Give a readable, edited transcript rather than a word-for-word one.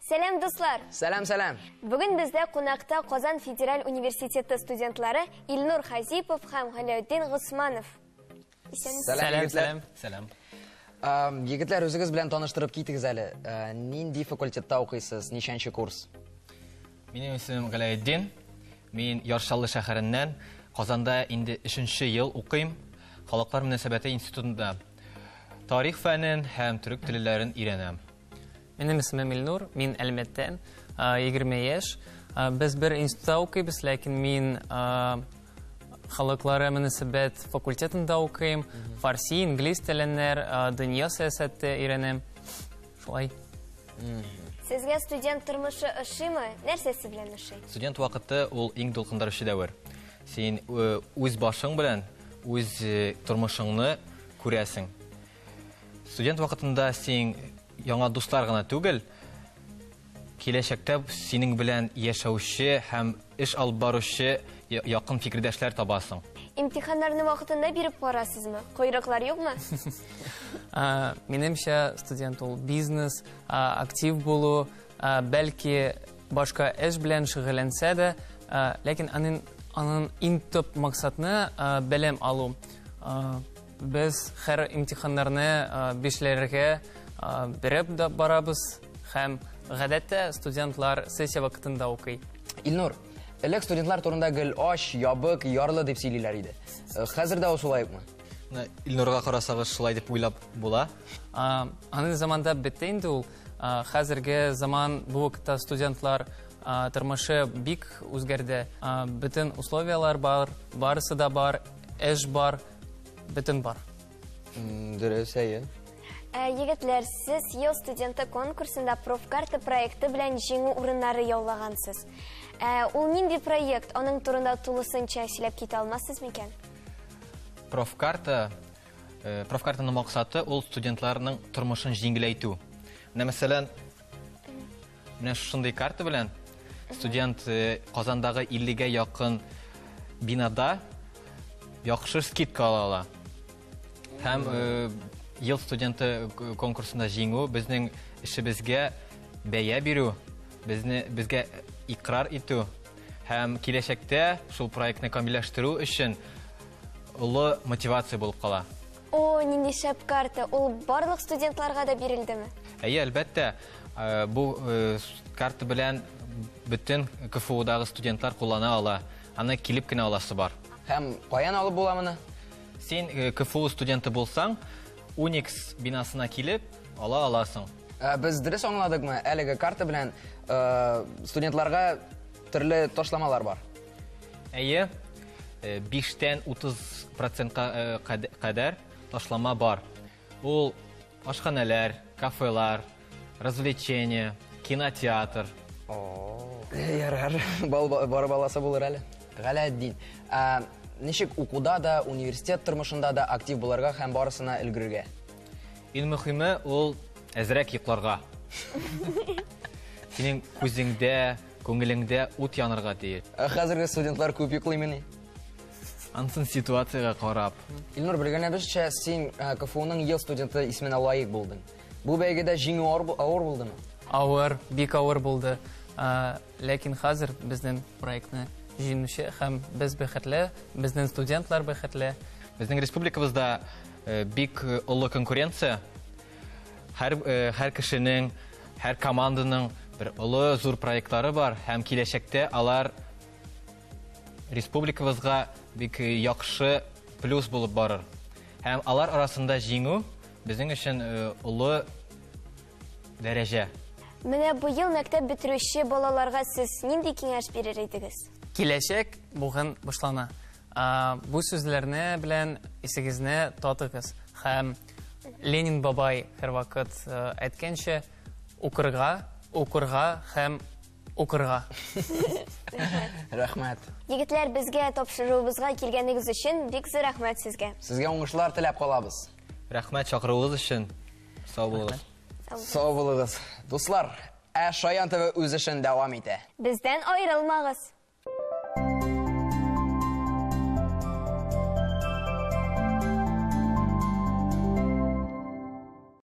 Сәлам, дуслар! Сәлам, сәлам! Бүген бездә кунакта Казан федераль университеты студентлары Илнур Хазипов һәм Галәүддин Госманов. Исәнмесез. Сәлам, сәлам, сәлам. Егетләр, үзегез белән таныштырып китегез әле. Э, нинди факультетта укыйсыз, ничәнче курс? Минем исемем Галәүддин. Мин Яр Чаллы шәһәреннән, Казанда инде өченче ел укыйм. Халыклар мөнәсәбәте институтында тарих фәнен һәм төрек телләрен өйрәнәм. Минем исемем Илнур, мин Әлмәттән, 20 яшь. Без бер институтта укыйбыз, ләкин мин халыклары мөнәсәбәт факультетында укыйм. Фарси, инглиз теленнәр, дөнья сәясәте өйрәнәм. Шулай. Сезгә студент тормышы ошыймы? Нәрсәсе белән ошый? Студент вакыты ул иң дулкындыручы дәвер. Син үз башың белән үз тормышыңны күрәсең. Студент вакытында син яңа дуслар гына түгел, киләчәктә синең белән яшәүче һәм эш алып баручы якын фикердәшләр табасың. Имтиханнарны вакытында биреп барасызмы? Койрыклар юкмы? Минемчә, студент ул бизнес, актив булу, бәлки башка эш белән шөгыльләнсә дә, ләкин аның аның иң төп максатны белем алу. Без һәр имтиханнарны бишләргә биреп дә барабыз һәм гадәттә студентлар сессия вакытында укый. Илнур, элек студентлар турында гел ач, ябык, ярлы дип сөйлиләр иде. Хәзер дә ул шулай укмы? Илнурга карасагыз, шулай дип уйлап була. Аның заманда бетте инде ул. Хәзерге заман бу вакытта студентлар тормышы бик үзгәрде. Бөтен условияләр бар, барысы да бар, эш бар. Бөтен бар. Дөрес, әйе. Ә, егетләр, сез Ел студенты конкурсында профкарта проекты белән җиңү урыннары яулагансыз. Ә, ул нинди проект? Аның турында тулысынча сөйләп китә алмассыз микән? Профкарта, э, профкартаның максаты ул студентларның тормышын җиңеләйтү. Менә мәсәлән, Менә шушындый карта белән студент э, Казандагы 50-гә якын бинада яхшы скидка ала ала. Һәм э, ел студенты э, конкурсында җиңү безнең эшебезгә бәя бирү, безне безгә икрар итү һәм киләчәктә шул проектны камилләштерү өчен олы мотивация булып кала. О, нинди шәп карта! Ул барлык студентларга да бирелдеме? Әйе, әлбәттә. Э, бу э, карта белән бөтен КФУдагы студентлар куллана ала. Аны килеп кенә аласы бар. Һәм каян алып була моны? Син э, КФУ студенты булсаң, Уникс бинасына килеп ала аласың. Без дөрес аңладыкмы? Әлеге карта белән студентларга төрле ташламалар бар. Әйе, 5-тән 30 процентка кадәр ташлама бар. Ул ашханәләр, кафелар, развлечение, кинотеатр. Ярар, барып аласы булыр әле. Галәетдин, ничек укуда да, университет тормышында да актив булырга һәм барысына өлгерергә? Иң мөхиме ул әзрәк йокларга. Синең күзеңдә, күңелеңдә ут янырга тиеш. Ә хәзерге студентлар күп йоклыймыни? Ансын ситуациягә карап. Илнур, белгәнебезчә, син э, КФУның ел студенты исеменә лаек булдың. Бу бәйгедә җиңү авыр, авыр булдымы? Авыр, бик авыр булды. Ә, ләкин хәзер безнең проектны җиңүче һәм без бәхетле, безнең студентлар бәхетле. Безнең республикабызда э, бик э, олы конкуренция. Һәр, һәр кешенең, һәр команданың бер олы зур проектлары бар һәм киләчәктә алар республикабызга бик яхшы плюс булып барыр. Һәм алар арасында җиңү безнең өчен э, олы дәрәҗә. Менә быел мәктәп бетерүче балаларга сез нинди киңәш бирер идегез? Киләчәк бүген башлана. Бу сүзләрне белән исегезне татыгыз. Һәм Ленин бабай һәрвакыт э, әйткәнчә, укырга, укырга һәм укырга. Рәхмәт. Егетләр, безгә тапшыруыбызга килгәнегез өчен бик зур рәхмәт сезгә. Сезгә уңышлар теләп калабыз. Рәхмәт чакыруыгыз өчен. Сау булыгыз. Сау булыгыз. Дуслар, ә Шаян ТВ үз эшен дәвам итә. Бездән аерылмагыз.